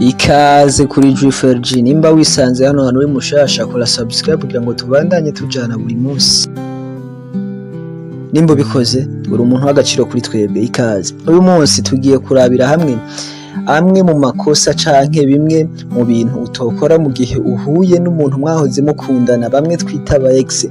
Ikaze kuri GFRG. Nimba wisanze hano hantu uri mushasha, kora subscribe kugira ngo tubandanye tujana buri munsi. Nimba ubikoze, uri umuntu w'agaciro kuri twebwe. Ikaze. Uyu munsi tugiye kurabira hamwe amwe mu makosa canke bimwe mu bintu utokora mu gihe uhuye n'umuntu mwahoze mukundana, bamwe twita aba ex.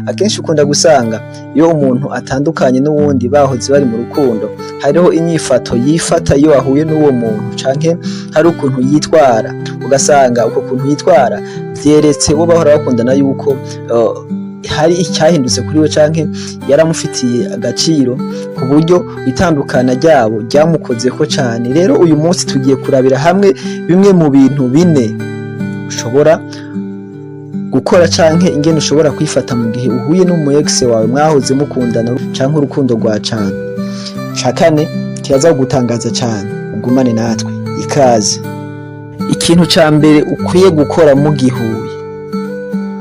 Akenshi ukunda gusanga iyo umuntu atandukanye n'uwundi bahoze bari mu rukundo, hariho inyifato yifata iyo ahuye n'uwo muntu, canke hari ukuntu yitwara, ugasanga uko kuntu yitwara vyeretse uwo bahora bakundana yuko hari icyahindutse kuri we canke yaramufitiye agaciro, ku buryo itandukana ryabo ryamukozeko cane. Rero uyu munsi tugiye kurabira hamwe bimwe mu bintu bine ushobora gukora canke ingene ushobora kwifata mu gihe uhuye n'umu ex wawe mwahoze mukundana canke urukundo rwa cane. Ca kane kiraza kugutangaza cane. Ugumane natwe. Ikaze. Ikintu ca mbere ukwiye gukora mugihuye,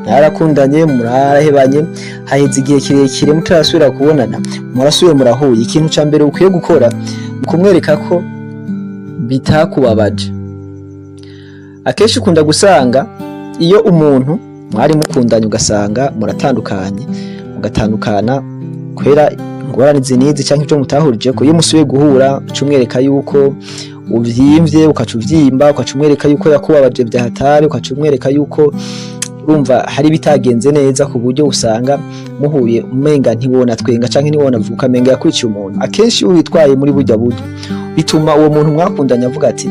mwarakundanye, murahebanye, haheze igihe kirekire mutarasubira kubonana, murasubiye murahuye, ikintu ca mbere ukwiye gukora ni kumwereka ko bitakubabaje. Akenshi ukunda gusanga iyo umuntu mwari mukundanye, ugasanga muratandukanye, mugatandukana kubera ingorane izi n'izi canke ivyo mutahurijeko, iyo musubiye guhura uca umwereka yuko uvyimvye, ukaca uvyimba, ukaca umwereka yuko yakubabaje vya hatari, ukaca umwereka yuko urumva hari ibitagenze neza, ku buryo usanga muhuye umenga ntiwona twenga canke ntiwona vuga, ukamenga yakwiciye umuntu. Akenshi iyo witwaye muri burya buryo, bituma uwo muntu mwakundanye avuga ati: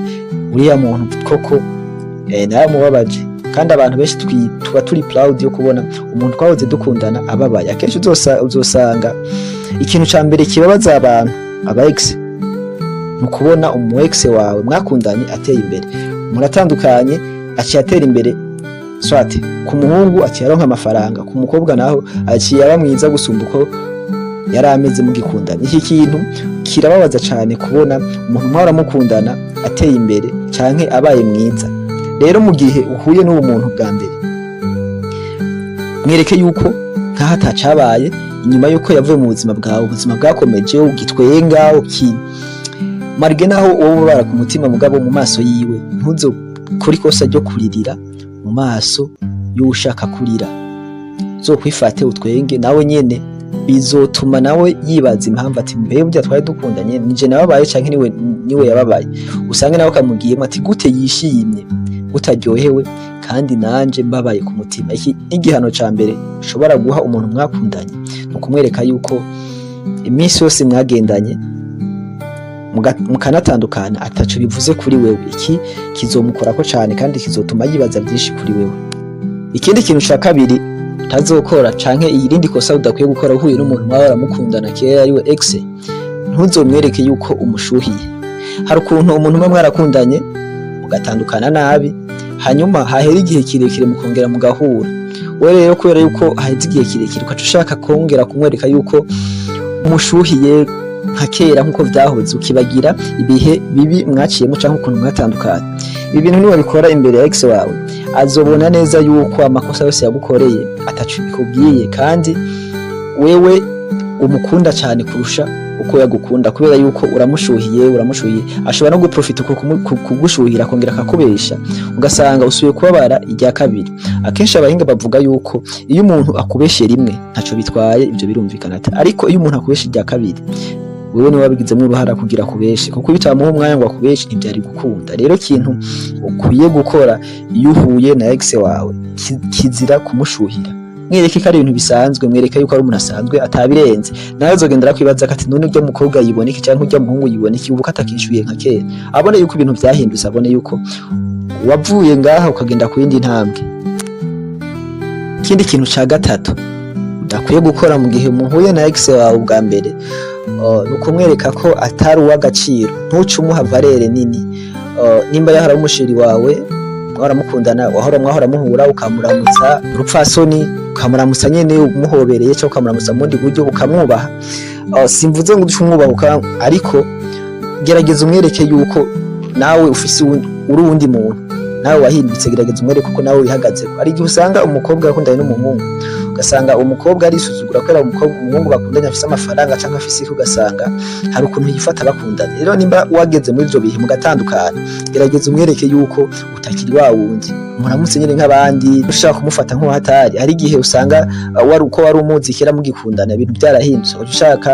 "Uriya muntu koko naramubabaje." Kandi abantu benshi tuba turi proud yo kubona umuntu twahoze dukundana ababaye. Akenshi uzosanga ikintu ca mbere kibabaza abantu, aba ex, ni ukubona umu ex wawe mwakundanye ateye imbere. Muratandukanye, aciye atera imbere, soit ku muhungu aciye aronka amafaranga, ku mukobwa naho aciye aba mwiza gusumba uko yari ameze mugikundana. Iki kintu kirababaza cane, kubona umuntu mwahora mukundana ateye imbere canke abaye mwiza. Rero mu gihe uhuye n'uwo muntu bwa mbere, mwereke yuko nkaho atacabaye inyuma yuko yavuye mu buzima bwawe, ubuzima bwakomeje, ugitwenga uki marge naho wowe ubabara ku mutima, mugabo mu maso yiwe ntuzokore ikosa ryo kuririra mu maso y'ushaka kurira. Uzokwifate utwenge, nawe nyene bizotuma nawe yibaza impamvu, ati: "Mbe burya twari dukundanye, nije nababaye canke niwe yababaye?" Usange nawe kamugiyemo ati: "Gute yishimye, utaryohewe, kandi nanje mbabaye ku mutima?" Iki igihano ca mbere ushobora guha umuntu mwakundanye ni ukumwereka yuko iminsi yose mwagendanye mukanatandukana ataco bivuze kuri wewe. Iki kizomukorako cane kandi kizotuma yibaza byinshi kuri wewe. Ikindi kintu ca kabiri utazokora canke irindi kosa udakwiye gukora uhuye n'umuntu mwaba waramukundana kera, ariwe ex, ntuzomwereke yuko umushuhiye. Hari ukuntu umuntu umwe mwarakundanye mugatandukana nabi, hanyuma hahera igihe kirekire mukongera mugahura. We rero kubera yuko haheze igihe kirekire, ukaca ushaka kongera kumwereka yuko umushuhiye nka kera nkuko vyahoze, ukibagira ibihe bibi mwaciyemo canke ukuntu mwatandukanye. Ibi bintu niwabikora imbere ya ex wawe, azobona neza yuko amakosa yose yagukoreye ataco bikubwiye, kandi wewe umukunda cyane kurusha uko yagukunda, kubera yuko uramushuhiye. Uramushuhiye, ashobora no guprofita uko kugushuhira, akongera akakubesha, ugasanga usubiye kubabara irya kabiri. Akenshi abahinga bavuga yuko iyo umuntu akubeshe rimwe ntaco bitwaye, ibyo birumvikana, ariko iyo umuntu akubeshe irya kabiri, wewe niwe wabigizemo uruhara kugira akubeshe, kuko iyo utamuha umwanya ngo akubeshe ntivyari gukunda. Rero ikintu ukwiye gukora iyo uhuye na ex wawe, kizira kumushuhira. Mwereke ko ari ibintu bisanzwe, mwereke yuko ari umuntu asanzwe atabirenze. Nawe azogenda arakwibaza ati: "None urya mukobwa yiboneke cyangwa urya muhungu yiboneke ubu ko atakishuye nka kera?" Abone yuko ibintu vyahindutse, abone yuko wavuye ngaha ukagenda ku yindi ntambwe. Ikindi kintu ca gatatu udakwiye gukora mu gihe muhuye na ex wawe ubwa mbere, ni ukumwereka ko atari uw'agaciro. Ntuce umuha valeur nini. Nimba yahora umu chéri wawe, mwahora mukundana, wahora mwahora muhura, ukamuramutsa urupfasoni, ukamuramutsa nyene umuhobereye, cyangwa ukamuramutsa mu bundi buryo, ukamwubaha. Simvuze ngo uce umwubahuka, ariko gerageza umwereke yuko nawe ufise uri uwundi muntu, nawe wahindutse. Gerageza umwereke ko nawe wihagazeho. Hari igihe usanga umukobwa yakundanye n'umuhungu, Ugasanga umukobwa arisuzugura kubera umukobwa, umuhungu bakundanye afise amafaranga canke afise iki, ugasanga hari ukuntu yifata bakundanye. Rero nimba wageze muri ivyo bihe mugatandukana, gerageza umwereke yuko utakiri wa wundi, muramutse nyene nk'abandi, ushaka kumufata nk'uhatari. Hari igihe usanga wari uko wari umuzi kera mugikundana, ibintu byarahindutse, ugaca ushaka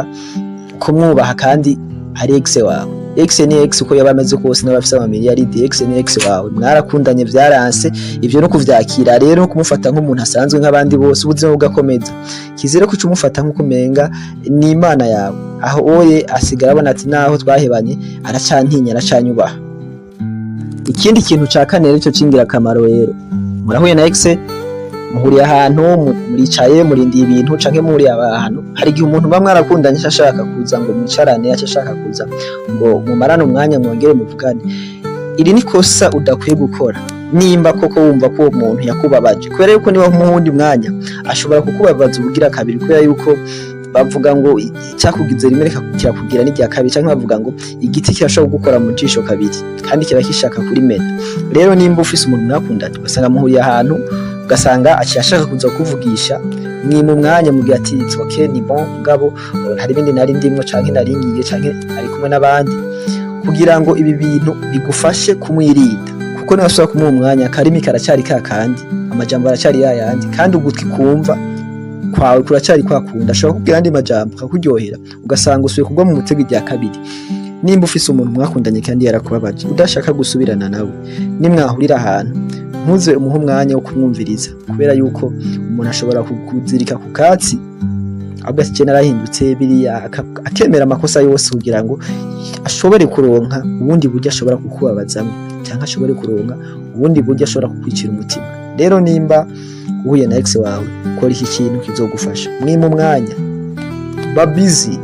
kumwubaha kandi ari ex wawe. Ex ni ex, uko yaba ameze kose, n'abafise amamiliyaridi, ex ni ex wawe. Mwarakundanye, vyaranse, ivyo no kuvyakira rero, kumufata nk'umuntu asanzwe nk'abandi bose, ubuzima bugakomeza. Kizere ko umufata nk'uko umenga ni imana yawe, aho oye asigara abona ati: "Naho twahebanye, aracantinya, aracanyubaha." Ikindi kintu ca kane rero cyo c'ingirakamaro rero, murahuye na ex, muhuriye ahantu, muricaye, murindiye ibintu, canke muhuriye ahantu. Hari igihe umuntu muba mwarakundanye aca ashaka kuza ngo mwicarane, aca ashaka kuza ngo mumarane umwanya, mwongere muvugane. Iri ni kosa udakwiye gukora nimba koko wumva ko uwo muntu yakubabaje, kubera yuko niba mu wundi mwanya ashobora kukubabaza ubugira kabiri, kubera yuko bavuga ngo icyakugize rimwe reka kirakugira n'irya kabiri, canke bavuga ngo igiti kirashobora kugukora mu jisho kabiri kandi kiba gishaka kurimena. Rero nimba ufise umuntu mwakundanye, ugasanga muhuriye ahantu, ugasanga aciye ashaka kuza kukuvugisha, mwima umwanya, mubwira ati: "It's okay, ni bon, mugabo hari ibindi nari ndimwo, canke nari ngiye, canke ari kumwe n'abandi," kugira ngo ibi bintu bigufashe kumwirinda, kuko niba ashobora kumuha umwanya, akarimi karacyari ka kandi, amajambo aracyari yayandi, kandi ugutwi kumva kwawe kuracyari kwa kundi. Ashobora kukubwira andi majambo akakuryohera, ugasanga usubiye kugwa mu mutego irya kabiri. Nimba ufise umuntu mwakundanye kandi yarakubabaje, udashaka gusubirana nawe, nimwahurira ahantu ntuze umuhe umwanya wo kumwumviriza, kubera yuko umuntu ashobora kukuzirika ku katsi ahubwo ati: "Narahindutse biriya," akemera amakosa yose kugira ngo ashobore kuronka ubundi buryo ashobora kukubabazamo, cyangwa ashobore kuronka ubundi buryo ashobora kukwicira umutima. Rero nimba uhuye na ex wawe, kora iki kintu kizogufasha: mwima umwanya, ba busy.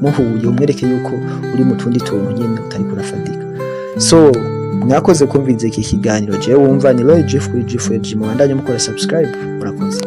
Muhuye umwereke yuko uri mu tundi tuntu nyine utari kurafatika. So mwakoze kumviriza iki kiganiro. Jewe wumva ni Roy Jeff kuri G4G. Mubandanye mukora subscribe. Murakoze.